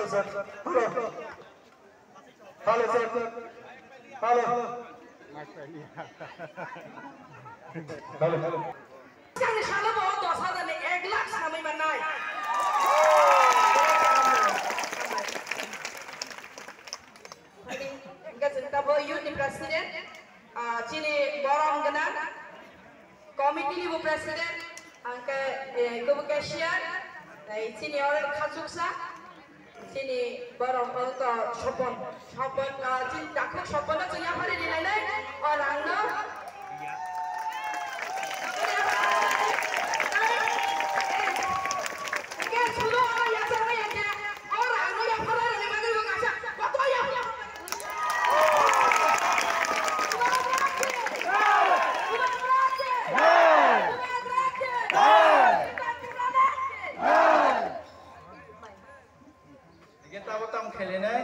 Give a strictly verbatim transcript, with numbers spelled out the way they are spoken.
Hello, sir. Hello. Hello. Hello. Chini salo bo dos hajar ni ek lakh samai manai. Hingke chwng tabo youth ni president, ah, chini borom gwnang, committee ni bo president, hingke, eh, kubo cashier, tei chini oro khachuksa, chini borom ongko Sopon, Sopon, ah, chini takhuk Sopon no chwng yaphari rilainai, o rang no. Hingke tabo tamo khelinai.